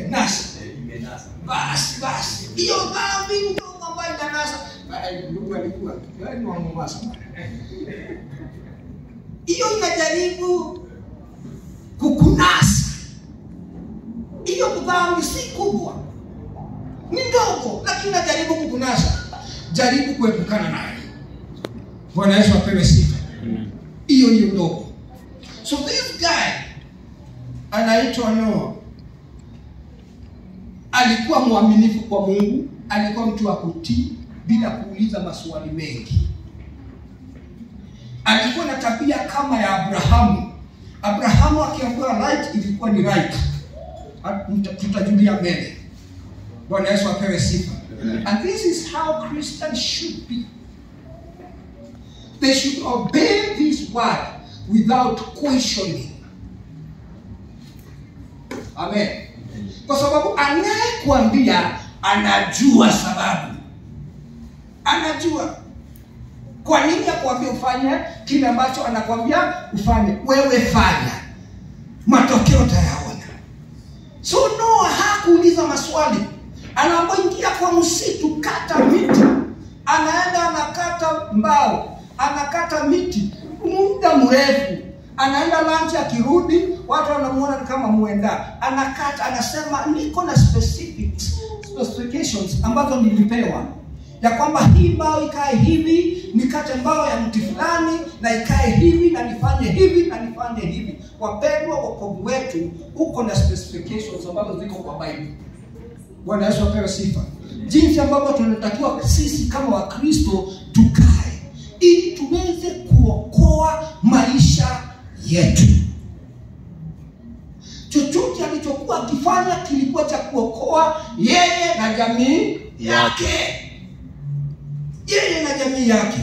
Nasa. Basi basi. Hiyo dhambi ndogo ambayo inanasa. Ndugu alikuwa ni wa Mombasa. Hiyo inajaribu kukunasa. Hiyo dhambi si kubwa, ni ndogo, lakini inajaribu kukunasa. Jaribu kuepukana nayo. Bwana Yesu apewe sifa. Hiyo hiyo ndogo. So this guy anaitwa Noah alikuwa mwaminifu kwa Mungu, alikuwa mtu wa kutii bila kuuliza maswali mengi. Alikuwa na tabia kama ya Abrahamu. Abrahamu akiambiwa right ilikuwa ni right. Tutajulia mbele. Bwana Yesu apewe sifa. And this is how Christians should be. They should obey this word without questioning. Amen. Kwa sababu anayekuambia anajua sababu. Anajua kwa nini akwambia ufanye kile ambacho anakwambia ufanye. Wewe fanya, matokeo utayaona. So Noah hakuuliza maswali. Anapoingia kwa msitu, kata miti. Anaenda anakata mbao, anakata miti muda mrefu. Anaenda lunch, akirudi watu wanamuona kama muenda. Anakata, anasema niko na specifications ambazo nilipewa, ya kwamba hii mbao ikae hivi, nikate mbao ya mti fulani na ikae hivi na nifanye hivi na nifanye hivi. Wapendwa, wokovu wetu uko na specifications ambazo ziko kwa Bible. Bwana Yesu apewe sifa. Jinsi ambavyo tunatakiwa sisi kama Wakristo tukae ili tuweze kuokoa maisha yetu. Chochote alichokuwa akifanya kilikuwa cha kuokoa yeye na jamii yake. Yeye na jamii yake.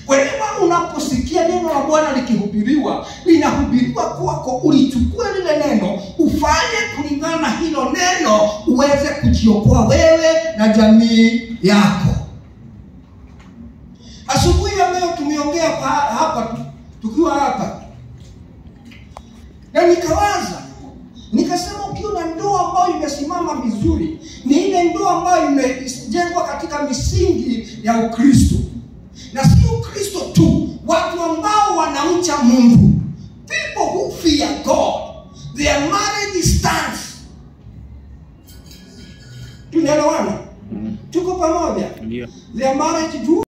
Whenever unaposikia neno la Bwana likihubiriwa, linahubiriwa kwako, ulichukue lile neno, ufanye kulingana na hilo neno, uweze kujiokoa wewe na jamii yako. Asubuhi ya leo tumeongea hapa tukiwa hapa, na nikawaza, nikasema ukiona ndoa ambayo imesimama vizuri, ni ile ndoa ambayo imejengwa katika misingi ya Ukristo. Na si Ukristo tu, watu ambao wanamcha Mungu. People who fear God, their marriage stands. Tunaelewana? Tuko pamoja? Their marriage do